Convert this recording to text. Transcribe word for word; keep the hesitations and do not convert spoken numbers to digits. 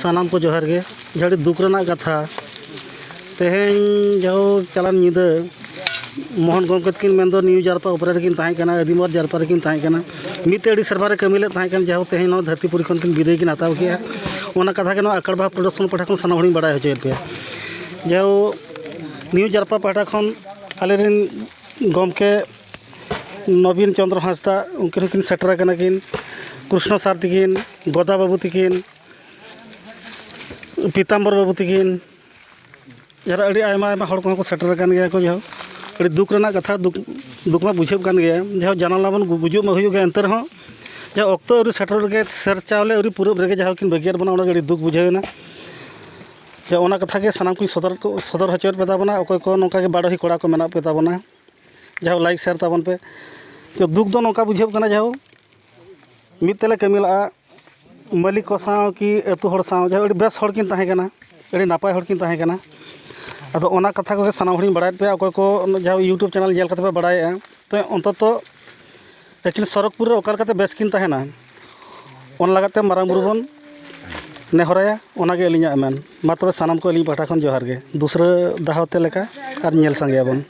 ᱥᱟᱱᱟᱢ ᱠᱚ ᱡᱚᱦᱟᱨ ᱜᱮ᱾ ᱡᱟᱦᱟᱸ ᱟᱹᱰᱤ ᱫᱩᱠ ᱨᱮᱱᱟᱜ ᱠᱟᱛᱷᱟ, ᱛᱮᱦᱮᱧ ᱡᱟᱦᱳ ᱪᱟᱞᱟᱣᱮᱱ ᱧᱤᱫᱟᱹ ᱢᱳᱦᱚᱱ ᱜᱚᱢᱠᱮ ᱛᱟᱹᱠᱤᱱ ᱢᱮᱱᱫᱚ ᱱᱤᱭᱩ ᱡᱟᱨᱯᱟ ᱚᱯᱮᱨᱟ ᱨᱮᱠᱤᱱ ᱛᱟᱦᱮᱸ ᱠᱟᱱᱟ, ᱟᱹᱫᱤᱢᱚᱨ ᱡᱟᱨᱯᱟ ᱨᱮᱠᱤᱱ ᱛᱟᱦᱮᱸ ᱠᱟᱱᱟ, ᱢᱤᱫᱴᱮᱡ ᱟᱹᱰᱤ ᱥᱮᱨᱢᱟ ᱨᱮ ᱠᱟᱹᱢᱤ ᱞᱮᱫ ᱛᱟᱦᱮᱸ ᱠᱟᱱᱟ, ᱡᱟᱦᱳ ᱛᱮᱦᱮᱧ ᱱᱚᱣᱟ ᱫᱷᱟᱹᱨᱛᱤ ᱯᱩᱨᱤ ᱠᱷᱚᱱ ᱠᱤᱱ ᱵᱤᱫᱟᱹᱭ ᱠᱤᱱ ᱦᱟᱛᱟᱣ ᱠᱮᱜᱼᱟ᱾ ᱚᱱᱟ ᱠᱟᱛᱷᱟ ᱜᱮ ᱱᱚᱣᱟ ᱟᱠᱟᱲ ᱵᱟᱦᱟ ᱯᱨᱚᱰᱟᱠᱥᱚᱱ ᱯᱟᱦᱴᱟ ᱠᱷᱚᱱ ᱥᱟᱱᱟᱢ ᱦᱚᱲᱤᱧ ᱵᱟᱲᱟᱭ ᱦᱚᱪᱚᱭᱮᱫ ᱯᱮᱭᱟ᱾ ᱡᱟᱦᱳ ᱱᱤᱭᱩ ᱡᱟᱨᱯᱟ ᱯᱟᱦᱴᱟ ᱠᱷᱚᱱ ᱟᱞᱮᱨᱮᱱ ᱜᱚᱢᱠᱮ ᱱᱚᱵᱤᱱ ᱪᱚᱸᱫᱽᱨᱚ ᱦᱟᱸᱥᱫᱟ, ᱩᱱᱠᱤᱱ ᱦᱚᱸᱠᱤᱱ ᱥᱮᱴᱮᱨ ᱟᱠᱟᱱᱟ ᱠᱤᱱ, ᱠᱨᱤᱥᱱᱚ ᱥᱟᱨ ᱛᱤᱠᱤᱱ, ᱜᱚᱫᱟ ᱵᱟᱹᱵᱩ ᱛᱤᱠᱤᱱ, ᱯᱤᱛᱟᱢᱵᱚᱨ ᱵᱟᱹᱵᱩ ᱛᱤᱠᱤᱱ, ᱟᱨ ᱟᱹᱰᱤ ᱟᱭᱢᱟ ᱟᱭᱢᱟ ᱦᱚᱲ ᱠᱚᱦᱚᱸ ᱠᱚ ᱥᱮᱴᱮᱨ ᱟᱠᱟᱱ ᱜᱮᱭᱟ ᱠᱚ᱾ ᱡᱟᱦᱳ ᱟᱹᱰᱤ ᱫᱩᱠ ᱨᱮᱱᱟᱜ ᱠᱟᱛᱷᱟ, ᱫᱩᱠ, ᱫᱩᱠ ᱢᱟ ᱵᱩᱡᱷᱟᱹᱜ ᱠᱟᱱ ᱜᱮᱭᱟ᱾ ᱡᱟᱦᱳ ᱡᱟᱱᱟᱞᱟ ᱵᱚᱱ ᱵᱩᱡᱩᱜ ᱢᱟ ᱦᱩᱭᱩᱜ ᱜᱮ, ᱮᱱᱛᱮ ᱨᱮᱦᱚᱸ ᱡᱟᱦᱳ ᱚᱠᱛᱚ ᱟᱹᱣᱨᱤ ᱥᱮᱴᱮᱨ ᱨᱮᱜᱮ ᱥᱮᱨ ᱪᱟᱣᱞᱮ ᱟᱹᱣᱨᱤ ᱯᱩᱨᱟᱹᱜ ᱨᱮᱜᱮ ᱡᱟᱦᱳ ᱠᱤᱱ ᱵᱟᱹᱜᱤᱭᱟᱫ ᱵᱚᱱᱟ, ᱚᱱᱟ ᱜᱮ ᱟᱹᱰᱤ ᱫᱩᱠ ᱵᱩᱡᱷᱟᱹᱣ ᱮᱱᱟ᱾ ᱡᱮ ᱚᱱᱟ ᱠᱟᱛᱷᱟ ᱜᱮ ᱥᱟᱱᱟᱢ ᱠᱚᱧ ᱥᱚᱫᱚᱨ ᱠᱚ, ᱥᱚᱫᱚᱨ ᱦᱚᱪᱚᱭᱮᱫ ᱯᱮ ᱛᱟᱵᱚᱱᱟ, ᱚᱠᱚᱭ ᱠᱚ ᱱᱚᱝᱠᱟ ᱜᱮ ᱵᱟᱰᱚᱦᱤ ᱠᱚᱲᱟ ᱠᱚ ᱢᱮᱱᱟᱜ ᱯᱮ ᱛᱟᱵᱚᱱᱟ, ᱡᱟᱦᱳ ᱞᱟᱭᱤᱠ ᱥᱮᱭᱟᱨ ᱛᱟᱵᱚᱱ ᱯᱮ᱾ ᱡᱮ ᱫᱩᱠ ᱫᱚ ᱱᱚᱝᱠᱟ ᱵᱩᱡᱷᱟᱹᱜ ᱠᱟᱱᱟ, ᱡᱟᱦᱳ ᱢᱤᱫ ᱛᱮᱞᱮ ᱠᱟᱹᱢᱤ ᱞᱟᱜᱼᱟ, ᱢᱟᱹᱞᱤᱠ ᱠᱚ ᱥᱟᱶ ᱠᱤ ᱟᱹᱛᱩ ᱦᱚᱲ ᱥᱟᱶ, ᱡᱟᱦᱳ ᱟᱹᱰᱤ ᱵᱮᱥ ᱦᱚᱲ ᱠᱤᱱ ᱛᱟᱦᱮᱸ ᱠᱟᱱᱟ, ᱟᱹᱰᱤ ᱱᱟᱯᱟᱭ ᱦᱚᱲ ᱠᱤᱱ ᱛᱟᱦᱮᱸ ᱠᱟᱱᱟ᱾ ᱟᱫᱚ ᱚᱱᱟ ᱠᱟᱛᱷᱟ ᱠᱚᱜᱮ ᱥᱟᱱᱟᱢ ᱦᱚᱲᱤᱧ ᱵᱟᱲᱟᱭᱮᱫ ᱯᱮᱭᱟ, ᱚᱠᱚᱭ ᱠᱚ ᱡᱟᱦᱳ YouTube ᱪᱮᱱᱮᱞ ᱧᱮᱞ ᱠᱟᱛᱮ ᱯᱮ ᱵᱟᱲᱟᱭᱮᱫᱼᱟ, ᱛᱚ ᱚᱱᱛᱚᱛᱚ ᱮᱠᱪᱩᱭᱮᱞᱤ ᱥᱚᱨᱚᱜᱽᱯᱩᱨ ᱨᱮ ᱚᱠᱟ ᱞᱮᱠᱟᱛᱮ ᱵᱮᱥ ᱠᱤᱱ ᱛᱟᱦᱮᱱᱟ, ᱚᱱᱟ ᱞᱟᱹᱜᱤᱫ ᱛᱮ ᱢᱟᱨᱟᱝ ᱵᱩᱨᱩ ᱵᱚᱱ ᱱᱮᱦᱚᱨᱟᱭᱟ, ᱚᱱᱟᱜᱮ ᱟᱹᱞᱤᱧᱟᱜ ᱢᱮᱱ᱾ ᱢᱟ ᱛᱚᱵᱮ ᱥᱟᱱᱟᱢ ᱠᱚ ᱟᱹᱞᱤᱧ ᱯᱟᱦᱴᱟ ᱠᱷᱚᱱ ᱡᱚᱦᱟᱨ ᱜᱮ, ᱫᱩᱥᱨᱟᱹ ᱫᱟᱦᱟᱣ ᱛᱮ ᱞᱮᱠᱟ ᱟᱨ ᱧᱮᱞ ᱥᱟᱸᱜᱮᱭᱟᱵᱚᱱ᱾